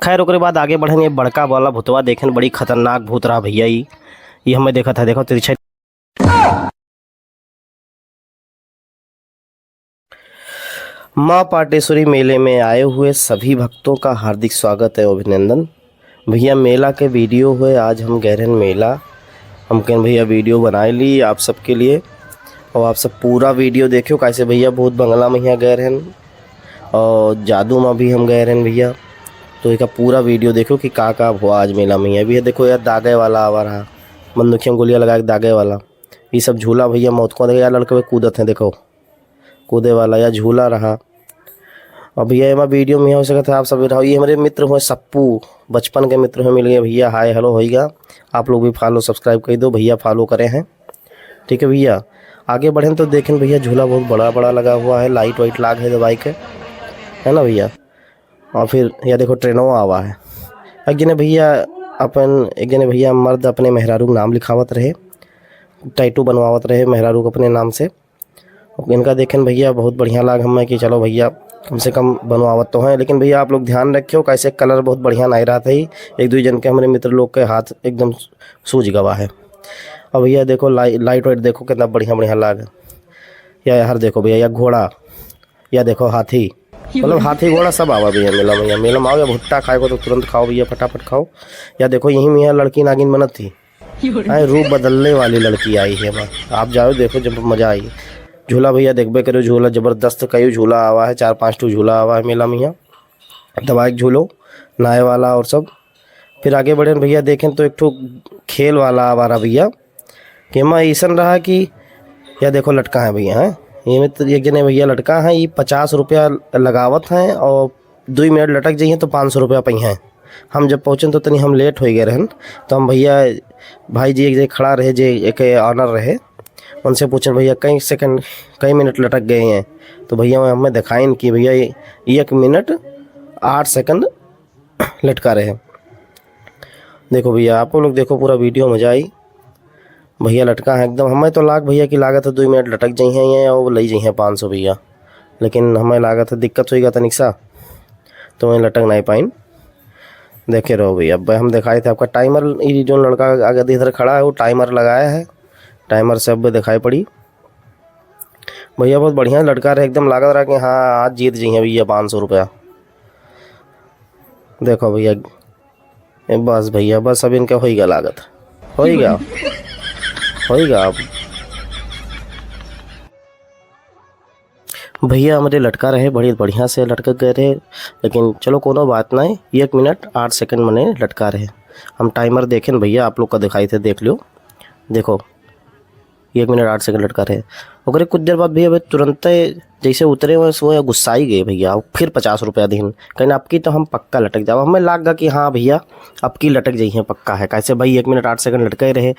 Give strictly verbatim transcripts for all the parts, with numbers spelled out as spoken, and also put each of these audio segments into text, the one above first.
खैर, ओकरे बाद आगे बढ़न, ये बड़का वाला भूतवा देखेन, बड़ी खतरनाक भूत रहा भैया। ई, ई हमें देखत है, देखो तिरछा। माँ पाटेश्वरी मेले में आए हुए सभी भक्तों का हार्दिक स्वागत है और अभिनंदन। भैया, मेला के वीडियो हुए, आज हम गए रहन मेला। हम कहेन भैया वीडियो बनाए ली आप सबके लिए, और आप सब पूरा वीडियो देखियो। कैसे भैया भूत बंगला में यहाँ गए रहन और जादू में भी हम गए रहन भैया, तो एका पूरा वीडियो देखियो कि का का हुआ आज मेला में। अभी ये देखो यार, दागे वाला आवा रहा, बंदूकिया में गोलियां लगा के दागे वाला। ये सब झूला भैया मौत को देखो यार, लड़के कूदत हैं, देखो कूदे वाला या झूला रहा। अब भैया एमा वीडियो में हो सकत है आप सब रहो। ये हमारे मित्र हुए सप्पू, बचपन के मित्र हुए मिल गए भैया, हाय हेलो होइगा। आप लोग भी फॉलो सब्सक्राइब कर दो भैया, फॉलो करे हैं, ठीक है भैया। आगे बढ़ें तो देखें भैया, झूला बहुत बड़ा बड़ा लगा हुआ है, लाइट वाइट लाग है दवाई के, है ना भैया। और फिर यह देखो ट्रेनो आवा है। एक जने भैया अपन, एक जने भैया मर्द अपने मेहरारू के नाम लिखावत रहे, टैटू बनवावत रहे मेहरारू के अपने नाम से। इनका देखें भैया, बहुत बढ़िया लाग हमें कि चलो भैया कम से कम बनवावत तो हैं, लेकिन भैया आप लोग ध्यान रखियो, कैसे कलर बहुत बढ़िया नहीं रहता ही। एक दो जन के हमारे मित्र लोग के हाथ एकदम सूज गवा है। अब भैया देखो लाई-, लाइट वाइट देखो कितना बढ़िया बढ़िया लाग है। या यार देखो भैया, या घोड़ा, या देखो हाथी, मतलब हाथी घोड़ा सब आवा भैया मेला में। या मेला में आओ या भुट्टा खाए को तो तुरंत खाओ भैया, फटाफट खाओ। या देखो यही में यहाँ लड़की नागिन बनत थी, आए रूप बदलने वाली लड़की आई है बा। आप जाओ देखो जब मजा आई। झूला भैया देखबे करो, झूला जबरदस्त कई झूला आवा है, चार पाँच ठो झूला आवा है मेला में यहाँ। दबाए के झूलो, नहाए वाला और सब। फिर आगे बढ़ेन भैया, देखें तो एक ठो खेल वाला आवा रहा भैया, कि एमा ऐसन रहा कि या देखो लटका है भैया, हैं, ये में तो एक जने भैया लटका है, ये पचास रुपया लगावत हैं और दुई मिनट लटक जाइए तो पाँच सौ रुपया पइहें। हम जब पहुँचन तो तनी हम लेट हो गए रहन, तो हम भैया, भाई जी एक जे खड़ा रहे, जे एक ऑनर रहे, उनसे पूछन, "भैया कई सेकंड, कई मिनट लटक गए हैं?" तो भैया हमें दिखाइन कि भैया ये एक मिनट आठ सेकंड लटका रहे। देखो भैया, आप लोग देखो पूरा वीडियो, मजा आई। भैया लटका है एकदम, हमें तो लाग भैया कि लागत है दुई मिनट लटक जाइए ये और ले जाइए पाँच सौ भैया, लेकिन हमें लागत है दिक्कत होइगा तनिक सा, तो वहीं लटक नहीं पाइन। देखे रहो भैया, अब हम दिखाए थे आपका टाइमर, ये जो लड़का आगे इधर खड़ा है वो टाइमर लगाया है, टाइमर से अब दिखाई पड़ी। भैया बहुत बढ़िया लटका रहे, एकदम लागत रहा कि हाँ आज जीत जाइए भैया पाँच सौ रुपया। देखो भैया, ए, बस भैया, बस अब इनका होइगा लागत, होइगा, होइगा अब। भैया हमरे लटका रहे, बड़ी बढ़िया से लटक गए रहे, लेकिन चलो कोनो बात नहीं, एक मिनट आठ सेकंड मने लटका रहे। हम टाइमर देखें न भैया, आप लोग का दिखाई थे, देख लो, देखो एक मिनट आठ सेकंड लटका रहे। ओकरे कुछ देर बाद भैया, भैया तुरंते जैसे उतरे हुए, वो गुस्साई गए भैया, फिर पचास रुपया दीन। कहीं अब की तो हम पक्का लटक जाओ, हमें लाग गा कि हाँ भैया, अब की लटक जाइए पक्का है। कैसे भाई, एक मिनट आठ सेकंड लटके रहे,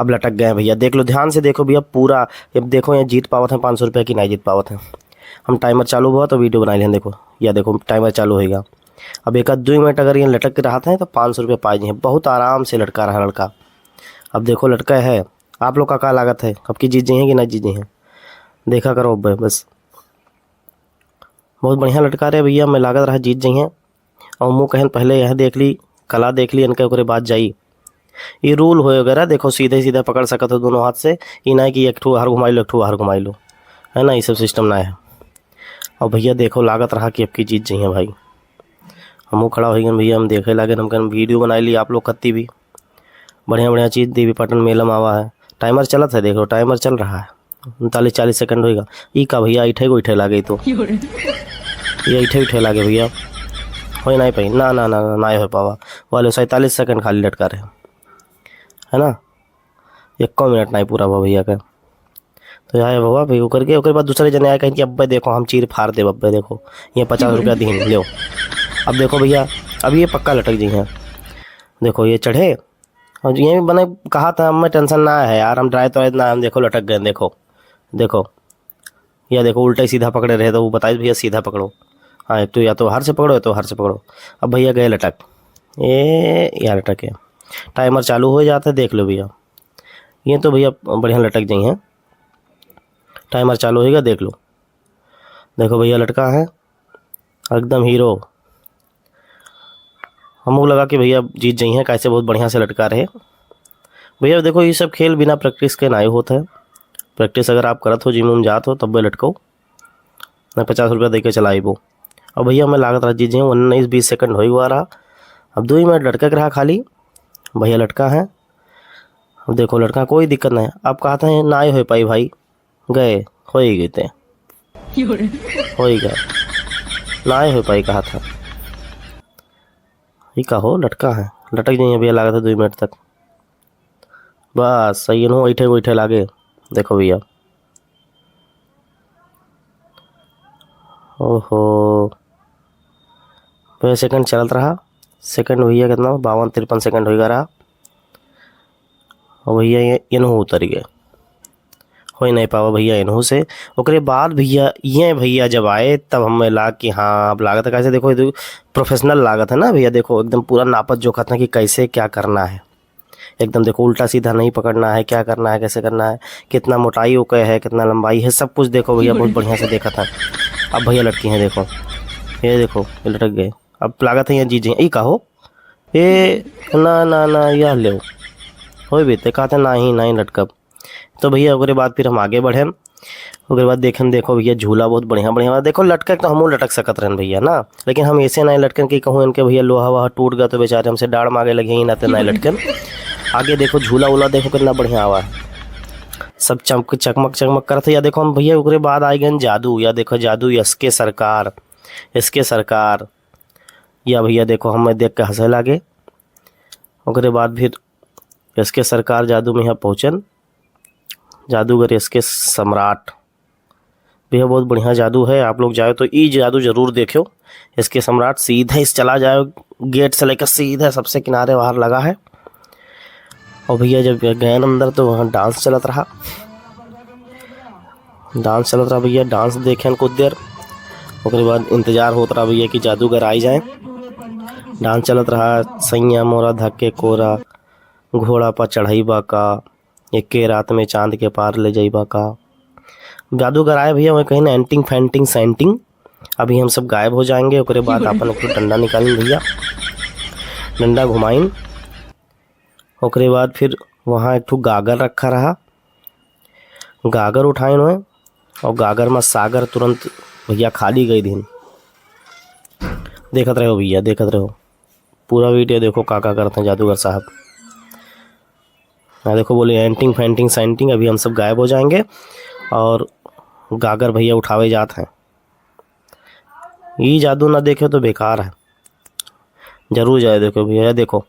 अब लटक गए भैया। देख लो, ध्यान से देखो भैया पूरा, अब देखो यहाँ जीत पावत हैं पाँच सौ रुपया कि नहीं जीत पावत हैं। हम टाइमर चालू हुआ तो वीडियो बनाई लें। देखो, या देखो टाइमर चालू होइगा। अब एक आध दुई मिनट अगर ये लटक के रहत हैं तो पाँच सौ रुपया पाए जी हैं। बहुत आराम से लटका रहा लड़का। अब देखो लटका है, आप लोग का का लागत है, अब की जीत जाइए कि ना जीत जाइए, देखा करो अब बस। बहुत बढ़िया लटका रहे भैया, मैं लागत रहा जीत जाइए। और मुँह कहन पहले यह देख ली, कला देख ली इनके, ओकरे बाद जाई। ये रूल होए वगैरह देखो, सीधे सीधा पकड़ सकत हो दोनों हाथ से, ये ना कि एक ठो हर घुमाई लो, एक ठो हर घुमाई लो, है ना, ये सब सिस्टम ना है। और भैया देखो लागत रहा कि अब की जीत जाइए भाई। हमहू खड़ा हो गए भैया, हम देखे लागे, हम कहन वीडियो बनाई ली आप लोग कत्ती भी। बढ़िया बढ़िया चीज़ देवी पाटन मेला में आवा है। टाइमर चलत है, देखो टाइमर चल रहा है, उनतालीस चालीस सेकंड होइगा। ई का भैया, इठे को इठे लागे तो। ये इठे उठे लागे भैया, होई नहीं पाई, ना, ना, ना, ना, ना हो पावा। वाले सैंतालीस सेकंड खाली लटका रहे, है ना, एको मिनट नहीं पूरा हुआ भैया का। तो यहाँ है बाबा, फिर ओकर के, ओकर बाद दूसरे जने आए, कहें कि "अब्बे देखो, हम चीर फाड़ देब, अब्बे देखो, ये पचास रुपया दीन, लो।" अब देखो भैया, अब ये पक्का लटक जाइए। देखो, ये चढ़े, और ये भी बने कहा था, "हमें टेंशन ना है यार, हम डराए तो ना, हम देखो लटक गए, देखो, देखो।" या देखो, उल्टा ही सीधा पकड़े रहे, तो वो बताइए, "भैया, सीधा पकड़ो।" हाँ, एक तो या तो हर से पकड़ो, या तो हर से पकड़ो। अब भैया गए लटक, ए, या लटक गया। टाइमर चालू हो जाता है, देख लो भैया। ये तो भैया बढ़िया लटक जाई हैं। टाइमर चालू होइगा, देख लो। देखो भैया, लटका है एकदम हीरो। हमको लगा कि भैया जीत जइहें, कैसे बहुत बढ़िया से लटका रहे। भैया देखो, ये सब खेल बिना practice के नाहीं होत है। Practice अगर आप करत हो, gym उम जात हो, तब भी लटको, नहीं पचास रुपया दे के चला आइबो। अब भैया हमें लागत रहा जीत जइहें, उन्नीस बीस second होइ गवा रहा। अब दो ही मिनट लटके के रहा खाली। भैया लटका है, अब देखो लटका, कोई दिक्कत नहीं। अब कहते हैं नाहीं होइ पाई भाई, गए, होइ गए ते, होइ गए, नाहीं होइ पाई कहा था। ये का हो, लटका है, लटक जाइए भैया, लागत है दो मिनट तक। बस सही, इन्हों बैठे बैठे लागे। देखो भैया, ओहो, भैया second चलत रहा। Second भैया कितना, बावन तिरपन second होइगा रहा। और भैया ये इनहू उतर गए, होइ नहीं पावा भैया इनहू से। ओकरे बाद भैया, ये भैया जब आए, तब हमें लाग कि हाँ, अब लागत है कैसे, देखो, ये professional लागत है ना भैया, देखो एकदम पूरा नापत जोखत है कि कैसे क्या करना है। एकदम देखो, उल्टा सीधा नहीं पकड़ना है, क्या करना है, कैसे करना है, कितना मोटाई ओके है, कितना लंबाई है, सब कुछ देखो भैया, बहुत बढ़िया से देखा था। अब भैया लटकी हैं, देखो, ये देखो, ये लटक गए। अब लागत है यहाँ जीत जइहें, ई का हो, ए, ना, ना, ना, यह लेव। होइ बे ते, कहते नाहीं, नाहीं लटकब। तो भैया ओकरे बाद फिर हम आगे बढ़ेन। ओकरे बाद देखेन, देखो भैया, झूला बहुत बढ़िया, बढ़िया बा। देखो, लटके तो हमहूँ लटक सकत रहेन भैया ना, लेकिन हम ऐसे नाहीं लटकेन कि कहूँ इनके भैया लोहा वोहा टूट गया तो बेचारे हमसे डाड़ मागे लगे, ही नाते नाहीं लटकेन। आगे देखो, झूला उला देखो कितना बढ़िया आवा है, सब चमक, चकमक चकमक करत है। या देखो हम भैया ओकरे बाद आ गए जादू, या देखो जादू, एस के सरकार, एस के सरकार। या भैया देखो, हमें देख के हंसे लागे। ओकरे बाद फिर एस के सरकार जादू में यहाँ पहुँचन, जादूगर एस के सम्राट। भैया बहुत बढ़िया जादू है, आप लोग जाओ तो ई जादू जरूर देखो। एस के सम्राट सीधे इस चला जाओ, गेट से लेकर सीधे सबसे किनारे बाहर लगा है। और भैया जब गए अंदर तो वहाँ डांस चलत रहा, डांस चलत रहा भैया, डांस देखेन कुछ देर। ओकरे बाद इंतजार होत रहा भैया कि जादूगर आई जाए। डांस चलत रहा, सैया मोरा धक्के कोरा, घोड़ा पर चढ़ाई बा का, एके रात में चांद के पार ले जाइबा का। जादूगर आए भैया, वहीं कहीं ना एंटिंग फैंटिंग सैंटिंग। अभी हम सब गायब हो जाएंगे, ओकरे बाद अपन एक ठो डंडा निकालें भैया, डंडा घुमाइन। ओकरे बाद फिर वहाँ एक ठो गागर रखा रहा, गागर उठाइन हुए और गागर में सागर तुरंत भैया खाली गई दिन। देखत रहो भैया, देखत रहो, पूरा वीडियो देखो का का करते हैं जादूगर साहब। हाँ देखो, बोले एंटिंग फैंटिंग सैंटिंग, अभी हम सब गायब हो जाएंगे और गागर भैया उठावे जात हैं। ये जादू ना देखे तो बेकार है, जरूर जाए देखो भैया। या देखो,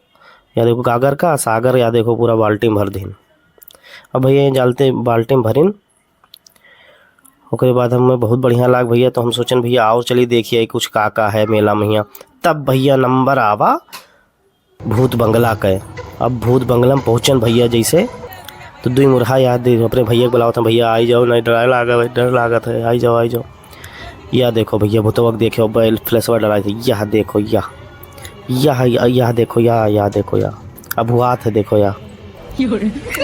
या देखो गागर का सागर, या देखो पूरा बाल्टी में भर दिन। अब भैया ये जालते बाल्टी में भरिन, ओकरे बाद हमें बहुत बढ़िया लाग भैया, तो हम सोचन भैया और चली देखिए कुछ का का है मेला में हियाँ। तब भैया नंबर आवा भूत बंगला के। अब भूत बंगला में पहुँचन भैया जैसे, तो दुई मुरहा याद दे अपने भैया के बुलावत हैं, "भैया आई जाओ, नहीं डर लागत है, डर लागत है, आई जाओ, आई जाओ।" या देखो भैया भूतवा के देखो, बैल फ्लैशवा डराई थे, यह देखो, यह, यह, यह, यह देखो, या, या देखो, या, अब हुआ थे, देखो या,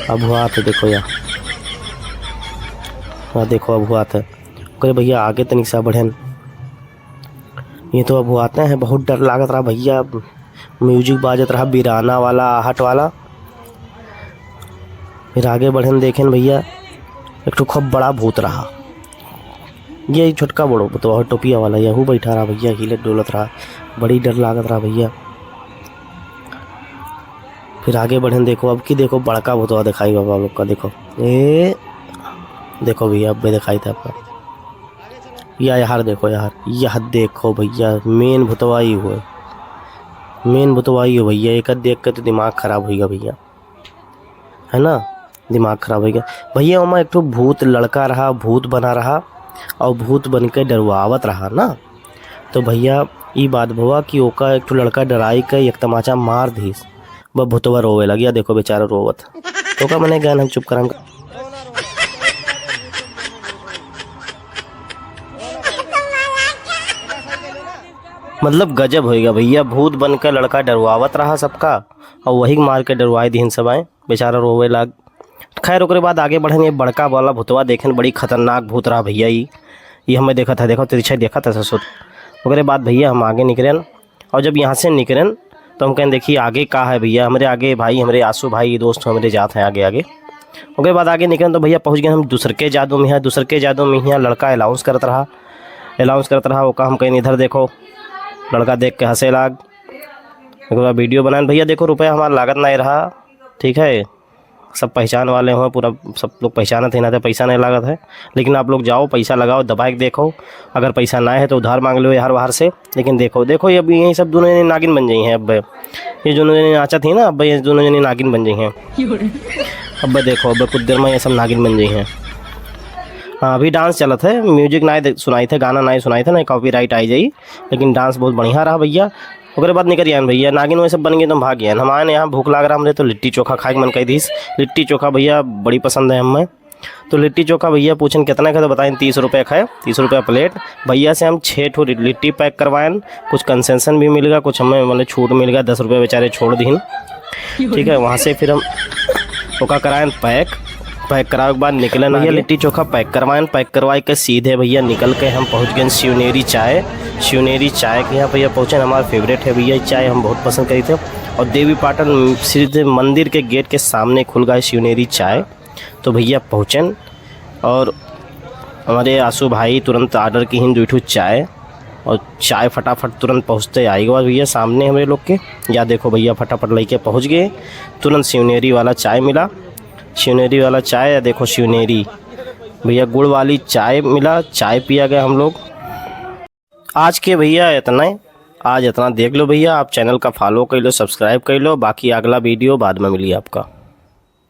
अब हुआ थे, देखो या, या देखो, अब हुआ थे। ओकरे भैया आगे तनिक सा बढ़ेन। ये तो अब हुआते हैं, बहुत डर लागत रहा भैया। म्यूजिक बाजत रहा बीराना वाला, आहट वाला। फिर आगे बढ़ेन देखेन भैया, एक ठो खूब बड़ा भूत रहा। ये छोटका बड़ो तो टोपिया वाला, यहू बैठा रहा भैया, हिलत डोलत रहा, बड़ी डर लागत रहा भैया। फिर आगे बढ़ेन, देखो अब की, देखो बड़का भूतवा दिखाई बाबा लोग का, देखो, ए, देखो भैया, अब भी दिखाई था आपका। या यार देखो यार, यह देखो भैया, मेन भूतवा ही हुए, मेन भूतवा ही हो भैया। एक देख के तो दिमाग खराब होइगा भैया, है ना, दिमाग खराब होइगा भैया। ओमा एक ठो भूत लड़का रहा, भूत बना रहा और भूत बन के डरवावत रहा ना। तो भैया, ई बात भवा कि ओका एक ठो लड़का डराई के एक तमाचा मार दीस, बस भूतवा रोवे लग गया। देखो बेचारा रोवत, तो का मने गैन हम चुप करम। मतलब गजब होइगा भैया, भूत बन के लड़का डरवावत रहा सबका और वही मार के डरवाए दिहन सब आए, बेचारा रोवे लाग। खैर ओकरे बाद आगे बढ़ेन, ये बड़का वाला भूतवा देखेन, बड़ी खतरनाक भूत रहा भैया। ई, ई हमें देखत है, देखो तिरछा देखत है ससुर। ओकरे बाद भैया हम आगे निकरेन और जब यहाँ से निकरेन तो हम कहेन, "देखिए आगे का है भइया, हमरे आगे भाई, हमरे आसू भाई, दोस्त हमरे जात हैं आगे आगे।" ओकरे बाद आगे निकलेन तो भइया पहुँच गएन हम दूसरके जादू मियाँ। दूसरके जादू मियाँ लड़का अनाउंस करत रहा, अनाउंस करत रहा। ओका हम कहेन, "इधर देखो।" लड़का देख के हँसे लाग। ओकरे बाद वीडियो बनाएन, "भइया देखो, रुपया हमार लागत नाहीं रहा, ठीक है, सब पहचान वाले हों, पूरा सब लोग पहचानत हैं, ना तो पैसा नाहीं लागत है, लेकिन आप लोग जाओ, पैसा लगाओ, दबाए के देखो, अगर पैसा नाहीं है तो उधार माँग लो यार बाहर से।" लेकिन देखो, देखो, ये अभी यही सब दुनो जने नागिन बन जइहैं। अब ये दुनो जने नाचत ही ना, अब ये दुनो जने नागिन बन जइहैं। अब देखो, अब कुछ देर में ये सब नागिन बन जइहैं। हाँ, अभी डांस चलत है, म्यूजिक नाहीं दे-, सुनाइत है, गाना नाहीं सुनाइत है, नाहीं कॉपीराइट आइ जाई, लेकिन डांस बहुत बढ़िया रहा भइया। ओकरे बाद निकल आएन भइया, नागिन वही सब बन गए तो हम भाग गएन। हम आएन यहाँ, भूख लाग रहा हमरे, तो लिट्टी चोखा खाए के मन कइ दिहिस। लिट्टी चोखा भइया बड़ी पसंद है हमें। तो लिट्टी चोखा भइया पूछेन, "कितना का?" तो बताएन, "तीस रुपये का है, तीस रुपये प्लेट।" भइया से हम छः ठो लि-, लिट्टी पैक करवाएन, कुछ कंसेशन भी मिल गया, कुछ हमें मतलब छूट मिल गया, दस रुपये बेचारे छोड़ दीन। ठीक है, वहाँ से फिर हम ओका कराएन पैक। पैक करावे के बाद निकलेन भइया, आगे। लिट्टी चोखा पैक करवाएन, पैक करवाए के सीधे भइया निकल के हम पहुँच गएन शिवनेरी चाय। शिवनेरी चाय के यहाँ भइया पहुँचेन, हमार फेवरेट है भइया, चाय हम बहुत पसंद करी थे। और देवी पाटन सीधे मंदिर के गेट के सामने खुल गए शिवनेरी चाय। तो भइया पहुँचेन और हमरे आसू भाई तुरंत ऑर्डर किहिन दुइ ठो चाय, और चाय फटाफट तुरंत पहुँचते आइ गवा भइया सामने हमरे लोग के। या देखो भइया फटाफट लइके पहुँच गए, तुरंत शिवनेरी वाला चाय मिला, शिवनेरी वाला चाय। या देखो शिवनेरी भइया गुड़ वाली चाय मिला, चाय पिया गया हम लोग। आज के भइया इतना ही, आज इतना देख लो भइया, आप चैनल का फॉलो कइ लो, सब्सक्राइब कइ लो, बाकी अगला वीडियो बाद में मिली आपका।